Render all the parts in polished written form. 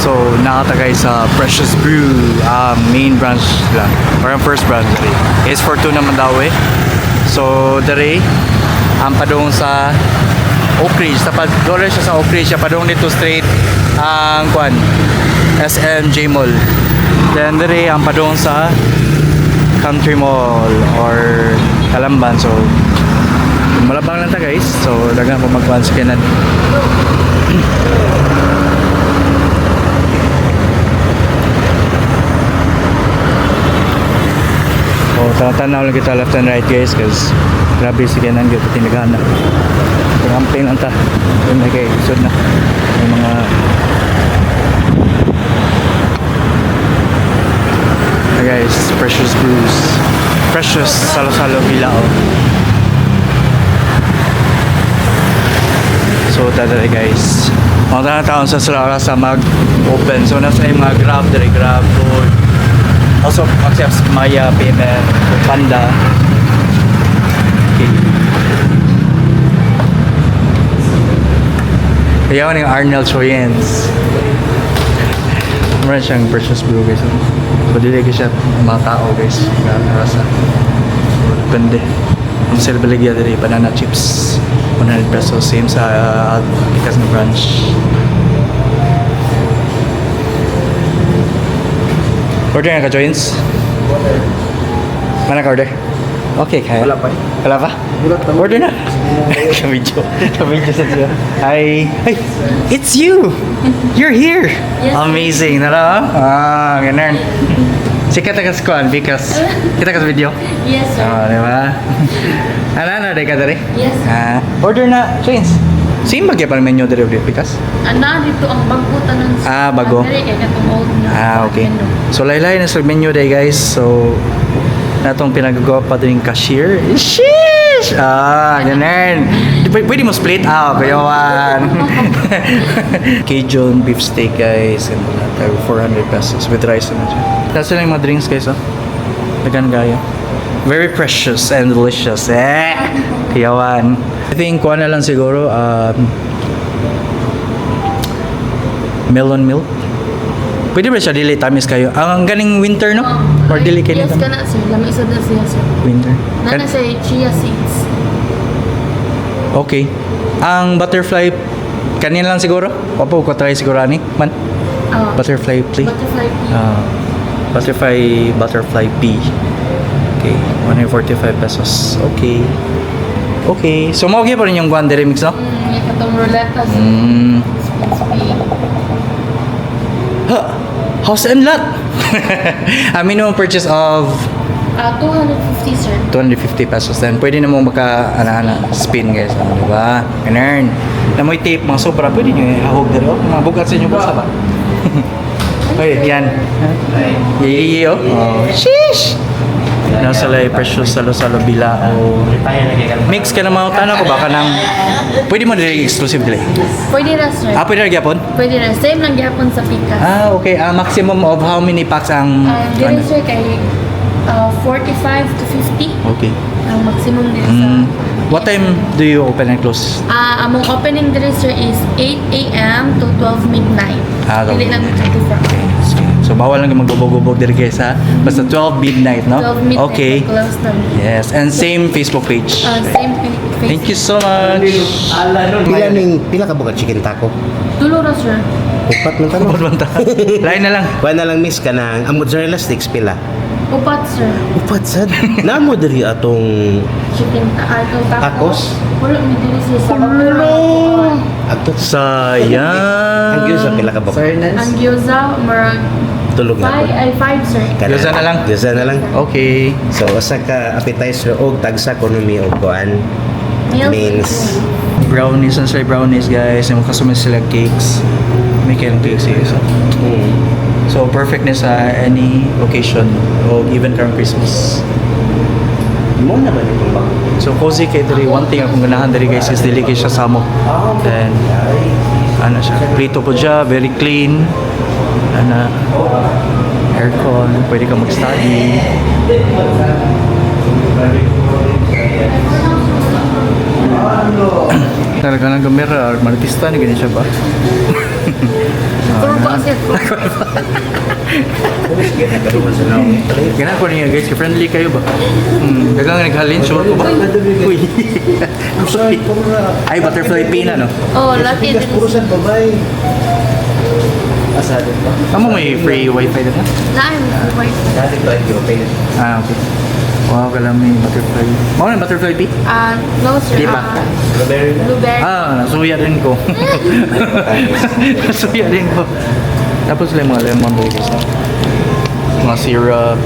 So, naa ta guys sa Precious Brew, ang main branch lang, or ang first branch diri. Is Fortuna Mandaue. So, diri, ang padung sa Oak Ridge. Sa padung siya sa Oak Ridge, siya padung dito straight ang kwan, SMJ Mall. Then diri ang padung sa Country Mall or Talamban. So, malabang lang ta, guys. So, dagan pa magkuhan sa kinan. So, tanaw lang kita left and right, guys, because grabe si kinan gyud tinagana. Amping lang ta. Yun na kay sud na. May mga. Hi guys, Precious Brews. Precious Salo-Salo Bilao. So, dadali, guys. Mga taon sa sila oras sa mag-open. So, nasa yung mga Grab, dire Grab, food. Also, accepts Maya payment, Panda. Okay. Kaya yung Arnold Choyens. Meron siyang Precious Brew, guys. So, dili kayo siya mga tao, guys. Nga rasa. So, depende. Ang sale baligya diri banana chips. 100 pesos. Same sa Pikas na branch. Order na ka, Joins? Mana ka order? Okay, kaya. Wala pa eh. Wala pa? Order na. Ka-video. Ka-video sa siya. Hi. Hey, it's you! You're here! Yes. Amazing. Nara? Ah, ganun. Sikat ka sa kuan because kita ka sa video. Yes, sir. Ah, di ba? Ano, ano, di ka diri? Yes, sir. Ah, order na, James. Same ba pa menu diri because? Ana dito ang bago tanan, sir. Ah, bago. Diri kay katong old na. Ah, okay. Menu. So, laylay na sa menu day, guys. So, natong pinagagawa pa din yung cashier. Sheesh! Ah, ganun. Pwede mo split out. Kayawan. Cajun beef steak, guys. And 400 pesos with rice naman siya. Tapos lang yung mga drinks, guys, oh. Dagan gaya. Very precious and delicious. Eh! Kayawan. I think, kuha na lang siguro, melon milk. Pwede ba siya dili tamis kayo? Ang ganing winter, no? Or Ay, dili kayo yes, nito? kana, sir. Lami isa na siya, sir. Winter. Nana sa chia seeds. Okay. Ang butterfly, kanin lang siguro? Opo, ko try siguro ani. Man, Ah, butterfly pea. Butterfly pea. Ah, butterfly pea. Okay, 145 pesos. Okay. Okay. So, mao pa rin yung guan mix, no? Yung katong ruleta, sir. Spin spin. Ha! House and lot! A minimum purchase of Ah, 250, sir. 250 pesos then pwede na mo maka ana-ana spin, guys, ano, di ba? Ganun na may tape mga sobra, pwede nyo ihahog dito, oh. Mga bugat sa inyo bulsa ba. Oy, yan. Yee, oh. Oh, sheesh. Nasa lay Precious Salo-Salo Bilao. Mix ka na mga tanaw ko baka nang pwede mo dili exclusive dili. Pwede na, sir. Ah, pwede ra gyapon? Pwede na. Same lang gyapon sa pikas. Ah, okay. Ah, maximum of how many packs ang Ah, diri ano? sir kay 45 to 50 Okay. ang maximum diri sa What time do you open and close? Ah, among opening diri, sir, is 8 a.m. to 12 midnight. Ah, 12 Dili lang 24 hours. Sige. So bawal lang magbubog-bubog diri, guys, ha. Basta 12 midnight, no? 12 midnight Okay. close na. Yes, and same Facebook page. Ah, same Facebook. Thank you so much. Pila ning pila ka buka chicken taco? Tulo ra, sir. Upat man tanong. Upat man ta. Lain na lang. Wala na lang miss ka na ang mozzarella sticks pila. Upat, sir. Upat sad. Namo diri atong Chicken itong taco. Tacos? Wala mi diri sir sa Ato. Sayang. Ang gyoza pila ka buka? Ang gyoza murag Tulog na 5 po. ay 5, sir. Gyoza na lang. Gyoza na lang. Okay. So usa ka appetizer og tagsa kuno mi og kuan. Meals. Mains. Brownies and sila brownies, guys. Yung kasama sila cakes. May kailang cakes eh. So, so perfect na sa any occasion o even karong Christmas. Mo na ba nitong ba? So cozy kay diri, one thing akong ganahan diri, guys, is dili kay siya samok. Then ano siya, prito po siya, very clean. Ana aircon, pwede ka mag-study. Talaga ng kamera, martista na ganyan siya ba? Kurba, sir. Gana ko niya guys, friendly kayo ba? Dagang naghalin, sure ko ba? Uy. Ay, butterfly pea na, no? Oh, latte diri. Purusan babay. Asado ba? Amo may free wifi na? Naay mo wifi. Dati to ay okay. Ah, okay. Wow, kalami butterfly. Mao na butterfly pea? Ah, no, sir. Di ba? Ah, Blueberry na. blueberry. Ah, nasuya din ko. Nasuya din ko. Tapos lang mga lemon dito guys. No? Mga syrup.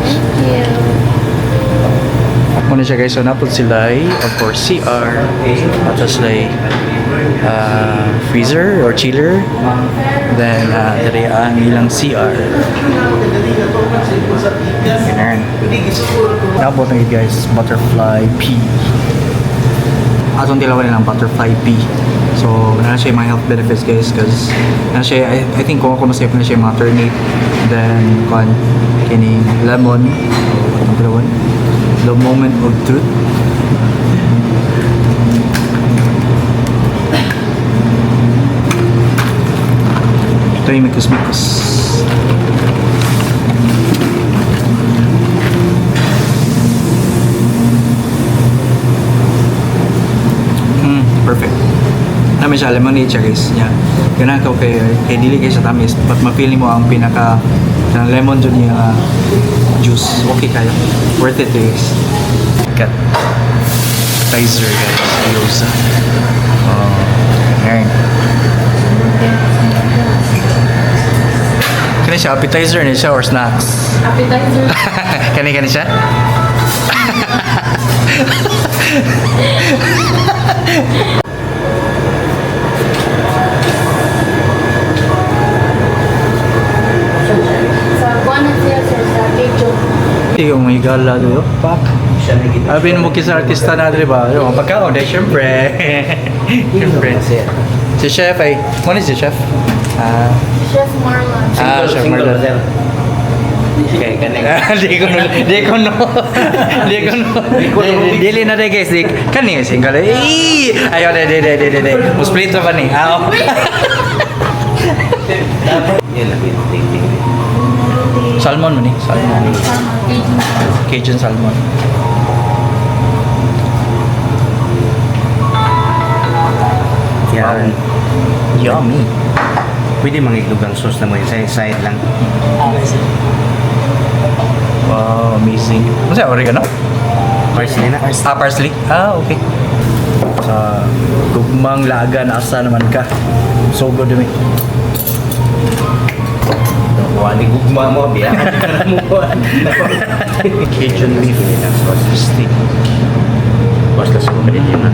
Thank you. Muna siya guys, so napod sila ay, of course, CR. Tapos sila ay, freezer or chiller. Then, diri ang ilang CR. Ganun. Napot na yun, guys, butterfly pea. Atong tilawan nilang butterfly pea. So, na siya yung mga health benefits guys because na siya, I think kung ako masayop na siya yung mga turnip, then kung kining lemon, so, atong tilawan. The moment of truth. Ito yung mikos-mikos. Perfect. Namin siya, lemonade siya guys. Yeah. Ganun ko kay dili kay sa tamis, but ma-feel mo ang pinaka ang lemon dun yung juice. Okay kayo. Worth it guys. Got appetizer guys. Gyoza. Oh, ganun. Kani siya, appetizer ni siya or snacks? Appetizer. Kani siya? Sa kuan na siya, sir, sa Quezon. Yung may gala do. Pak. Siya na gito. Sabi mo kisa artista na di ba? Yung pagkaon, eh, syempre. Syempre. Si chef ay, mo ni si chef? Ah, Chef Marlon. Ah, Chef Single Marlon. ba, sir? Kay kaneng. Di ko no, di ko no. Di ko no. Dili na de guys, di. Kani single. Eh, ayo de de de de de. Mo split ra ba ni? Ah, oh. Yan lang yun. Ting, ting, ting. Salmon mo ni, salmon. Cajun. Cajun salmon. Yan. Yummy. Pwede mangitlog ang sauce na mo yun. Side, side lang. Wow, amazing. Ano siya, oregano? Parsley na. Ah, parsley. Ah, okay. Sa gugmang lagan, asa naman ka. So good eh. Wali gugma mo. Biya. Cajun beef steak. Basta sa kumain yun na.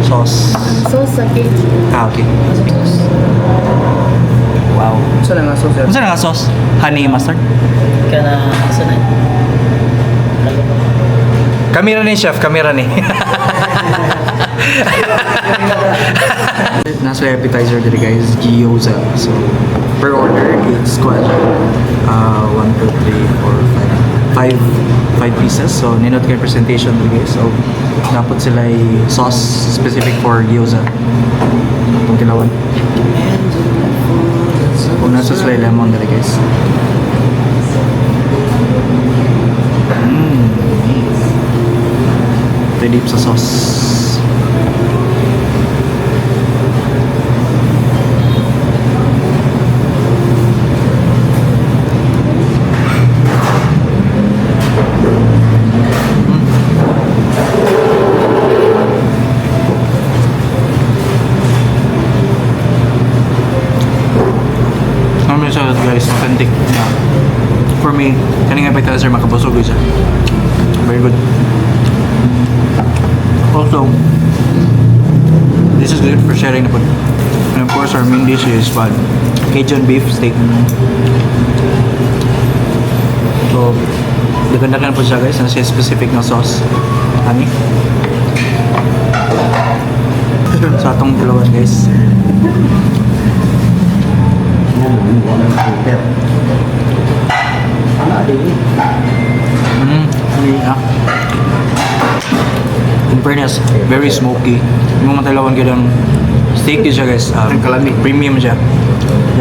Sauce. Sauce sa Cajun. Ah, okay. Wow. Sa lang ang sauce, sir? Ano nga sauce? Honey mustard? Kana sa na. Kamera ni chef, kamera ni. Nasa appetizer dito guys, gyoza. So, per order, it's quite 1, 2, 3, 4, 5, 5, 5 pieces. So, ninot kayo presentation dito guys. So, dapat sila ay sauce specific for gyoza. Itong tilawan. Kung nasa sila ay lemon dito guys. Ito deep sa sauce. Ano siya guys, authentic na. For me, kaning appetizer makabusog siya. Very good. Also, this is good for sharing na po. And of course, our main dish is what? Cajun beef steak. So, daghan-daghan po siya guys. Ano siya specific na sauce. Honey. Sa atong dalawa guys. Hindi ah. In fairness, Yes, very smoky. Yung mga talawan gyud ang steak yun siya, guys. Ang kalami. Premium siya.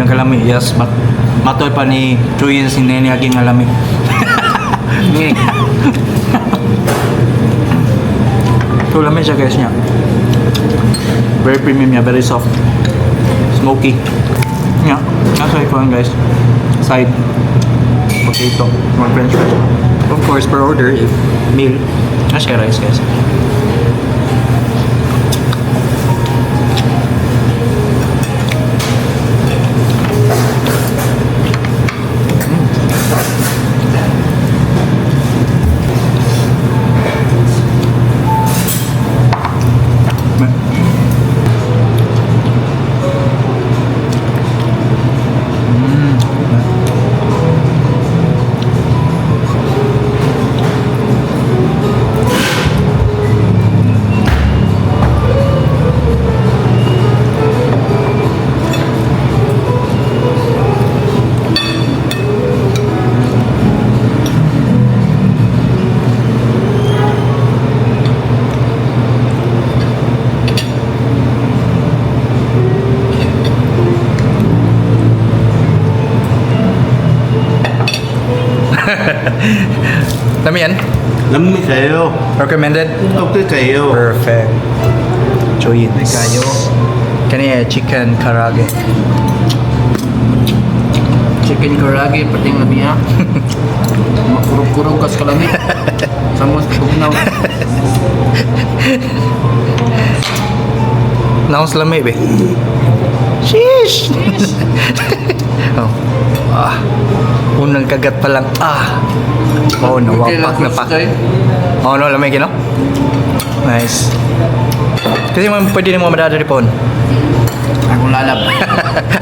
Yung kalami, yes. But matod pa ni Chuyin si Nene aging kalami. So lami siya, guys, niya. Very premium niya, very soft. Smoky. Yeah, nasa ikuan, guys. Side potato or french fries. Of course, per order, if meal, nasa rice, guys. Lami yan? Lami kayo. Recommended? Okay kayo. Perfect. Chuyin. Kayo. Kani chicken karage. Chicken karage, pating lami ha. Makurog-kurog kas kalami. Samos tugnaw. Naon sa lami, be? Sheesh! Oh. Ah. Unang kagat pa lang. Ah. Oh, no. Wapak na pak. Oh, no. Lamig, no? Nice. Kasi man, pwede na mo madadari po. Akong lalab.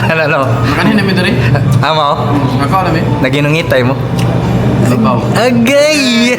Ano, no? Makanin namin diri. Ama, oh. Nakaw namin. Naginungitay mo. Labaw. Agay!